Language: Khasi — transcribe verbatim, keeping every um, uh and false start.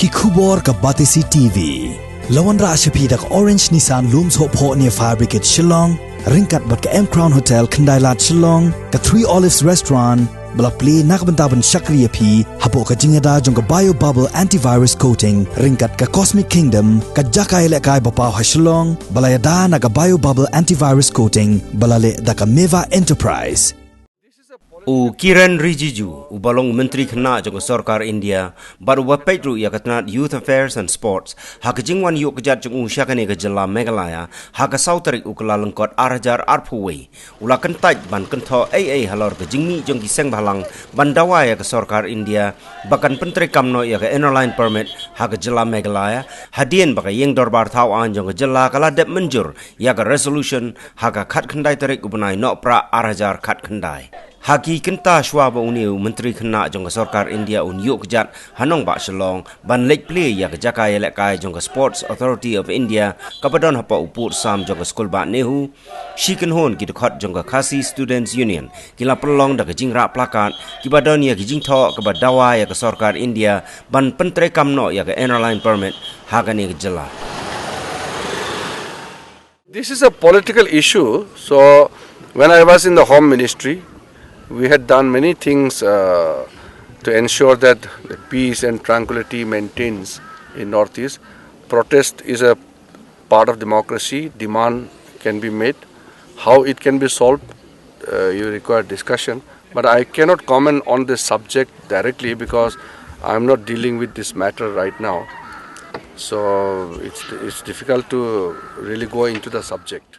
Ki khubor ka Batesi T V. La wanrah sha phi da ka Orange Nissan Lum Sohphoh near Fire Brigade Shillong, ryngkat bad ka M Crown Hotel Khyndailad Shillong, ka Three Olives Restaurant, ba la plie na ka bynta ban shakri ïa phi hapoh ka jingïada jong ka Bio Bubble Antivirus Coating, ryngkat ka Cosmic Kingdom, ka jaka ïalehkai ba paw ha Shillong, ba la ïada na ka Bio Bubble Antivirus Coating, ba la leh da ka Meva Enterprise. U Kiren Rijiju, uba long u Myntri Khynnah jong ka Sorkar India, bad uba peit ruh ïa ka tnat Youth Affairs and Sports, ha ka jingwan ïuh kjat jong u sha kane ka jylla Meghalaya, ha ka saw tarik u Kyllalyngkot ar hajar arphew wei, u la kyntait ban kynthoh ei ei halor ka jingmih jong ki sengbhalang ban dawa ïa ka Sorkar India ba kan pyntreikam noh ïa ka Inner Line Permit ha ka jylla Meghalaya, hadien ba ka Ïing Dorbar Thaw Aiñ jong ka jylla ka la dep mynjur ïa ka resolution ha ka khatkhyndai tarik u bnai Nohprah ar hajar khatkhyndai. Ha ki kynta shuwa ba une u Myntri Khynnah jong ka Sorkar India un ïuh kjat ha nongbah Shillong ban leit plie ïa ka jaka ïalehkai jong ka Sports Authority of India kaba don hapoh u pud sam jong ka Skulbah NEHU, shi kynhun ki dkhot jong ka Khasi Students Union ki la pynlong da ka jingrah plakat kiba don ïa ki jingthoh kaba dawa ïa ka Sorkar India ban pyntreikam noh ïa ka Inner Line Permit ha kane ka jylla. This is a political issue. So, when I was in the Home Ministry, we had done many things uh, to ensure that the peace and tranquility maintains in Northeast. Protest is a part of democracy. Demand can be made. How it can be solved, uh, you require discussion. But I cannot comment on this subject directly because I'm not dealing with this matter right now. So it's, it's difficult to really go into the subject.